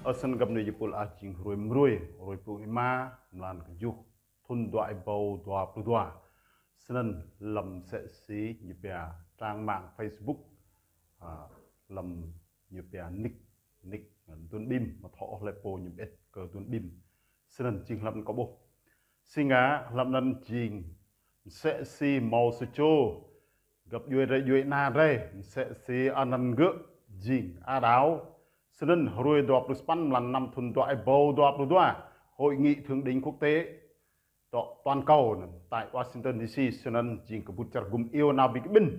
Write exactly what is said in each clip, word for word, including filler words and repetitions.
Ơ, snăn găp anei jih pul ah jing hruê mrơi, hruê pluh êma, mlan kjuh, thŭn dua êbâo dua pluh dua. Snăn lăm msĕ si ñu pia trang mạng Facebook, ah, lăm ñu pia nick, nick, ah, Duôn Bim, mă thâo ôh lĕ pô ñu mơit kơ Duôn Bim. Snăn jing hlăm kâo ƀuh. Si ngă hlăm anăn jing msĕ si mâo sa čô găp djuê drei djuê ana drei, msĕ si anăn gơ̆ jing Ađao. Snăn hruê dua pluh sapăn mlan năm thŭn dua êbâo dua pluh dua, Hội nghị thượng đỉnh quốc tế dŏ toàn cầu anăn tại Washington D C, snăn jing kơƀut čar gum iêu nao bi kƀĭn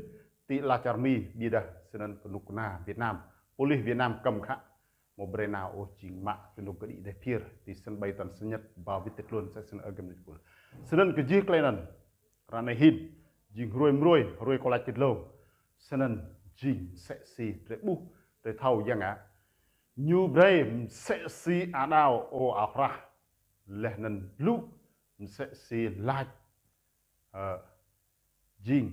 ti ala čar Mi, ƀiădah snăn kơnuk kơna Việt Nam, pôlis Việt Nam kăm khă mâo brei nao ôh, jing mă kơnuk kơna đĭ đeh phiơr ti sân bay Tân Sơn Nhất, ba wĭt ti tluôn msĕ snăn ơ găp anei jih pul. Snăn kơ jih klei anăn, ră anei hĭn jing hruê mrơi, hruê kâo lač ti dlông. Snăn jing msĕ si drei ƀuh, drei thâo ya ngă. Ñu brei msĕ si Ađao ơ ao hrah, leh anăn blŭ msĕ si lač, ơ, jing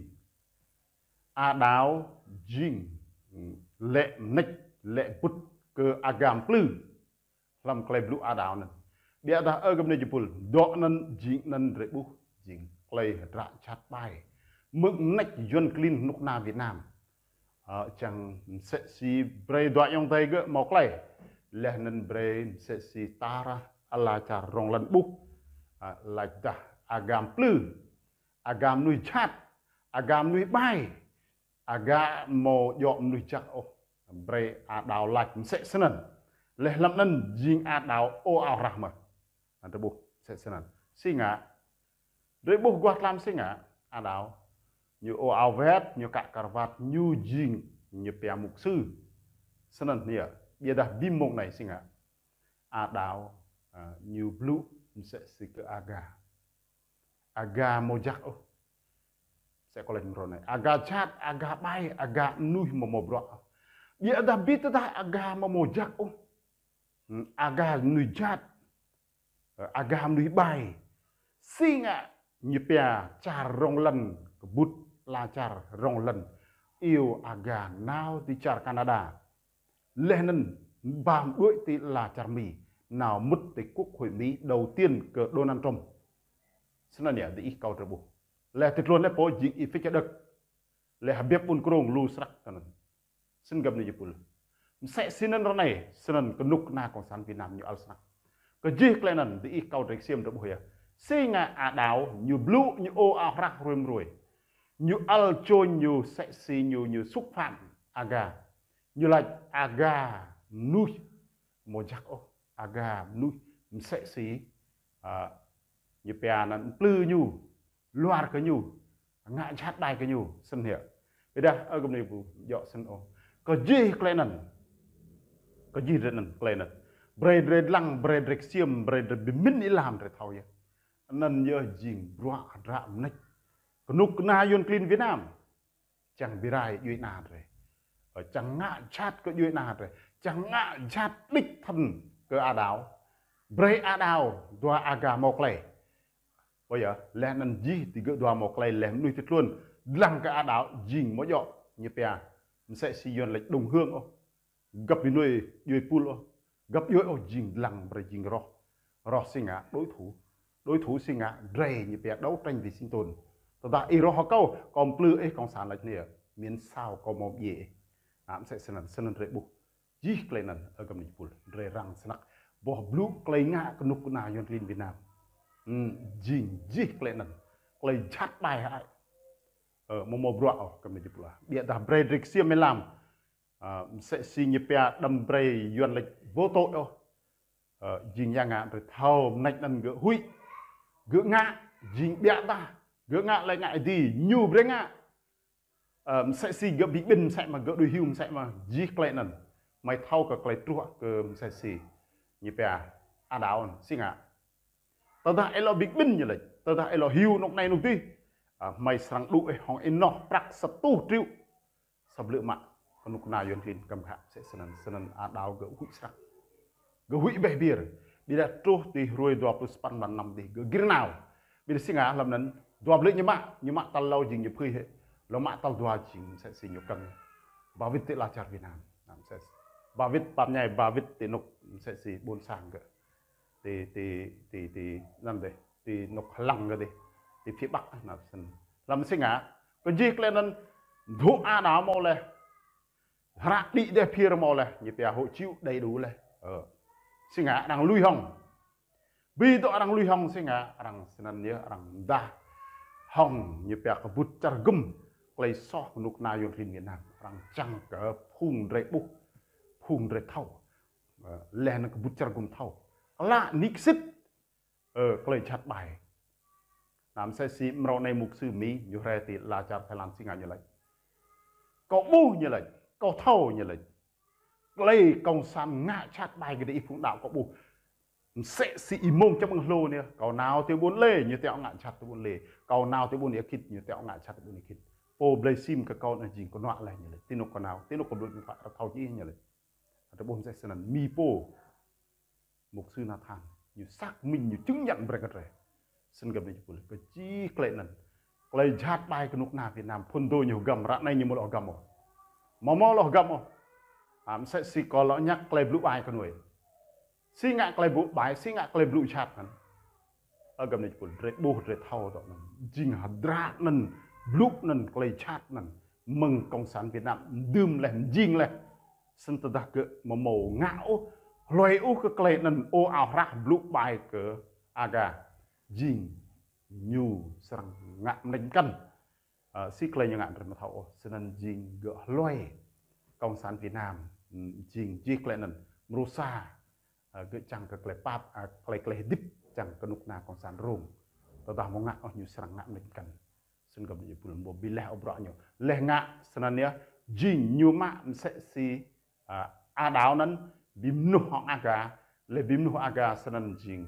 Ađao jing, mm, lĕ mnêč, lĕ bŭt kơ aga mplư. Hlăm klei blŭ Ađao anăn. Ƀiădah ơ găp anei jih pul, dŏ anăn jing anăn drei ƀuh, jing klei hdră jhat ƀai, mơ̆ng mnêč yuăn klin kơnuk kơna Việt Nam. Ơ, čang msĕ si brei dua ayŏng adei gơ̆ mâo klei, leh anăn brei msĕ si tar ala čar rŏng lăn ƀuh, ơ, lač dah aga mplư, aga mnuih jhat, aga mnuih ƀai, aga mâo djŏ mnuih jăk ôh. Brei Ađao lač msĕ snăn. Leh hlăm anăn jing Ađao ơ ao hrah mơh. Anăn drei ƀuh msĕ snăn. Si ngă, drei ƀuh aguah tlam si ngă, Ađao ñu ơ ao wĕt, ñu kă kơrvat, ñu jing ñu pia mục sư. Snăn ñu, ƀiădah bi mông anei si ngă, Ađao, ơ, ñu blŭ msĕ si kơ aga, aga mâo jăk ôh. Msĕ kâo lač mrâo anei, aga jhat, aga ƀai, aga mnuih amâo mâo bruă ôh. Ƀiădah bi tơdah aga amâo mâo jăk ôh, hmm, aga mnuih jhat, ơ, aga mnuih ƀai, si ngă ñu pia čar rŏng lăn, kơƀut ala čar rŏng lăn iêu aga nao ti čar Canada, leh anăn ba mđuĕ ti ala čar Mi, nao mŭt ti Quốc hội Mi đầu tiên kơ Donald Trump. Snăn ya, diih kâo drei ƀuh. Leh ti tluôn lĕ pô jing Y-Phik Čơđơk, leh H'Biăp Ƀun Krông lu snăk tơ anăn. Snăn găp anei jih pul. Msĕ snăn ră anei, snăn kơnuk kơna cộng sản Việt Nam ñu ăl snăk. Kơ jih klei anăn, diih kâo drei ksiêm drei ƀuh ya. Si ngă Ađao ñu blŭ, ñu ơ ao hrah hruê mrơi. Ñu ăl čô ñu msĕ si ñu, ñu xúc phạm aga. Ñu lač aga mnuih amâo jăk ôh, aga mnuih msĕ si, ơ, ñu pia anăn mplư ñu, luar kơ ñu, ngă jhat ƀai kơ ñu, snăn hĕ. Ƀiădah ơ găp anei ƀu djŏ snăn ôh. Kơ jih klei anăn, kơ jih drei anăn, klei anăn, brei drei dlăng, brei drei ksiêm, brei drei bi mĭn êlam drei thâo yơh. Anăn yơh jing bruă hdră mnêč kơnuk kơna yuăn klin Việt Nam. Čang bi rai djuê ana drei. Ơ, čang ngă jhat kơ djuê ana drei. Čang ngă jhat đích thân kơ Ađao. Brei Ađao dua aga mâo klei. Ƀiădah, leh anăn jih ti gơ̆ dua mâo klei leh mnuih ti tluôn. Dlăng kơ Ađao jing amâo djŏ ñu pia msĕ si yuăn lač đồng hương ôh, găp djuê anei djuê pul ôh, găp djuê ôh, jing dlăng brei jing roh. Roh si ngă đối thủ. Đối thủ si ngă drei ñu pia đấu tranh vì sinh tồn. Tơdah ih roh kâo, kâo mplư ih, cộng sản lač anei, miễn sao kâo mâo mdjiê ih. Anăn msĕ snăn, snăn drei ƀuh. Jih klei anăn, ơ găp anei jih pul, drei răng snăk. Boh blŭ klei ngă kơnuk kơna yuăn klin Việt Nam. Hmm, jing jih klei anăn. Klei jhat ƀai hă. Ơ, amâo mâo bruă ôh găp anei jih pul. Ƀiădah brei drei ksiêm êlam. Ơ, msĕ si ñu pia đăm brei yuăn lač vô tội ôh. Ơ, jing ya ngă drei thâo mnêč anăn gơ̆ huĭ. Gơ̆ ngă, jing ƀiădah gơ̆ ngă lĕ ngă êdi, ñu brei ngă. Ơ, msĕ si gơ̆ bi kƀĭn msĕ mơh, gơ̆ đuĕ hyu msĕ mơh, jih klei anăn. Hmei thâo kơ klei truh kơ msĕ si ñu pia Ađao anăn, si ngă. Tơdah ih lŏ bi kƀĭn ñu lač, tơdah ih lŏ hyu anôk anei anôk adih, ơ, hmei srăng đŭ ih hŏng ênoh prăk sa rơtuh triệu. Sa blư̆ mă, kơnuk kơna yuăn klin kăm khă msĕ snăn, snăn Ađao gơ̆ huĭ snăk. Gơ̆ huĭ ƀeh ƀiêr. Ƀiădah truh ti hruê dua pluh sapăn mlan năm dih, gơ̆ gĭr nao. Ƀiădah si ngă hlăm anăn, dua blư̆ ñu mă, ñu mă tal êlâo jing ñu phưi hĕ. Lŏ mă tal dua jing msĕ si ñu kơ̆ng. Ba wĭt ti ala čar Việt Nam. Anăn msĕ si Ba wĭt, pap ñai ba wĭt ti anŭk msĕ si ƀôn sang gơ̆. Ti, ti, ti, ti, anŭn dih, ti anŭk hlăng gơ̆ dih. Ti phía Bắc, anŭn snăn. Lăm si ngă, kơ jih klei anŭn, dŏ Ả Đào hmâo laih. Hră đĭ dêh phiơr hmâo laih, ñu pia hộ chiếu đầy đủ laih. Ơ. Si ngă arăng lui hŏng. Bi dŏ arăng lui hŏng si ngă, arăng snăn yơh, arăng mdah hŏng ñu pia kơ bŭt čar gŭm, klei soh kơnuk kơna yuăn klin Việt Nam, arăng čang kơ phung drei ƀuh, phung drei thâo. Ơ, laih anŭn kơ bŭt čar gŭm thâo. Klă nik sĭt, ơ, klei jhat ƀai. Anăm msĕ si mrâo anai mục sư Mi, ñu rai ti ala čar Thái Lan si ngă ñu laĭ. Kâo ƀuh ñu laĭ, kâo thâo ñu laĭ. Klei cộng sản ngă jhat ƀai kơ dih ih phung đaŏ kâo ƀuh. Msĕ si ih mơ̆ng čăm ƀơ̆ng hlô anai, kâo nao ti ƀuôn Lê, ñu tiŏ ngă jhat ti ƀuôn Lê. Kâo nao ti ƀuôn Ia Khit, ñu tiŏ ngă jhat ti ƀuôn Ia Khit. Pô blei sim kơ kâo anŭn jing kơnuă laih ñu laĭ. Ti anŭk kâo nao, ti anŭk kâo blŭ ñu pă rơthâo jih ñu laĭ. Adih ƀuh msĕ snăn, Mi pô. Mục sư Nathan, ñu xác minh, ñu chứng nhận brơi kơ drei. Snăn găp anai jih pul, kơ jih klei anŭn. Klei jhat ƀai kơnuk kơna Việt Nam, phŭn dô ñu hgăm, ră anai ñu mơ̆ lŏ hgăm ôh. Mơ̆ mơ̆ lŏ hgăm ôh. Ă, msĕ si kâo lŏ ñăk klei blŭ ƀai kơ nuê. Si ngă klei blŭ ƀai, si ngă klei blŭ jhat anŭn. Ơ găp anai jih pul, drei ƀuh, drei thâo dŏ anŭn. Jing hơdră anŭn, blŭ anŭn, klei jhat anŭn. Mơ̆ng cộng sản Việt Nam, dưm laih, mjing laih. Snăn tơdah gơ̆ mơ̆ mâo ngă ôh, hluai ôh kơ klei anŭn ơ ao hrah blŭ ƀai kơ Aga. Jing ñu srăng ngă mnêč mkăn. Ơ, si klei ñu ngă drei mơ̆ thâo ôh. Snăn jing gơ̆ hluai cộng sản Việt Nam, ưm, jing jih klei anŭn mrô sa, ơ, gơ̆ čang kơ klei pap, ơ, klei klei hơdip čang kơ kơnuk kơna cộng sản rông. Tơdah mơ̆ ngă ôh ñu srăng ngă mnêč mkăn. Snăn găp anai jih pul mơ̆ bi laih ôh bruă ñu. Laih ngă snăn yơh, jing ñu mă msĕ si, ă, Ả Đào anŭn, bi mnuih hŏng Aga, laih bi mnuih Aga snăn jing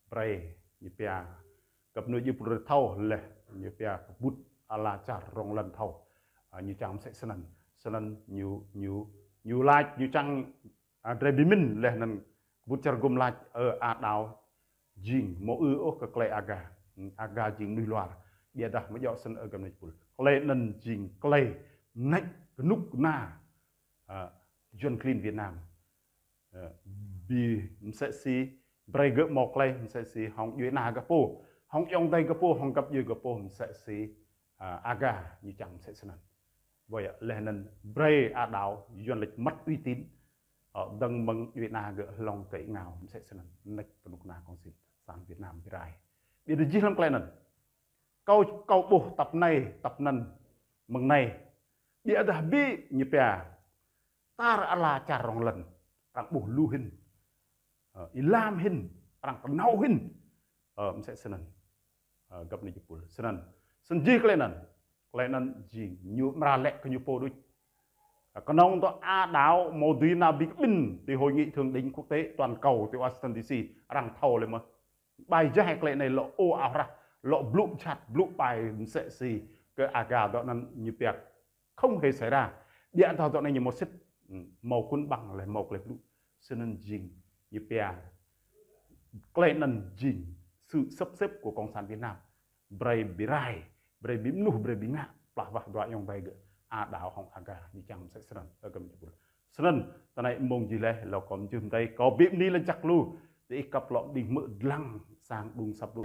brei, ñu pia, găp anai jih pul drei thâo laih, ñu pia kơ bŭt ala čar rŏng lŏn thâo. Ă, ñu čang msĕ snăn. Snăn ñu, ñu, ñu laĭ, ñu čang, ă, drei bi mĭn laih anŭn kơ bŭt čar gŭm laĭ, ơ, Ả Đào jing mơ̆ ư ôh kơ klei Aga. Aga jing mnuih luar. Biă dah mơ̆ djŏ snăn ơ găp anai jih pul. Klei anŭn jing klei mnêč kơnuk kơna, ă, yuăn klin Việt Nam. Ơ, bi msĕ si brei gơ̆ mâo klei, msĕ si hŏng djuê ana gơ̆ pô, hŏng ayŏng adei gơ̆ pô, hŏng găp djuê gơ̆ pô, msĕ si, ă, Aga ñu čang msĕ snăn. Ƀơi laih anŭn brei Ả Đào yuăn laĭ mất uy tín. Ơ, dơ̆ng mơ̆ng djuê ana gơ̆ hlŏng kơ êngao msĕ snăn, mnêč kơnuk kơna cộng sản Việt Nam bi rai. Biă dah jih lăm klei anŭn. Kâo, kâo ƀuh tăp anai, tăp anŭn, mơ̆ng anai. Biă dah bi ñu pia tar ala čar rŏng lŏn, arăng ƀuh lu hĭn. Ơ, êlam hĭn, arăng kơnâo hĭn. Ơ, msĕ snăn. Ơ, găp anai jih pul. Snăn. Snăn jih klei anŭn. Klei anŭn jing ñu amra lĕ kơ ñu pô đôč. Ơ, kơnơ̆ng tơ Ả Đào mơ̆ dưi nao bi kƀĭn ti hội nghị thượng đỉnh quốc tế toàn cầu ti Washington D C, arăng thâo laih mơ̆. Ƀai jai klei anai lŏ ơ ao hrah, lŏ blŭ jhat, blŭ ƀai msĕ si kơ Aga dŏ anŭn ñu pia không hề xảy ra. Biă dah dŏ anai ñu mâo sĭt, ưm, mâo kŭn ƀăng laih mâo klei blŭ. Snăn jing ñu pia klei anŭn jing sự sắp xếp của cộng sản Việt Nam. Brei bi rai, brei bi mnuih, brei bi ngă, plah wah dua ayŏng adei gơ̆, Ả Đào hŏng Aga, ñu čang msĕ snăn, ơ găp anai jih pul. Snăn, tơ anai mông jih laih, lŏ kâo mjưh mơ̆ng adei, kâo bi mni lač jăk lu, diih kăp lŏ mđing hmư̆ dlăng sang đŭng săp lu.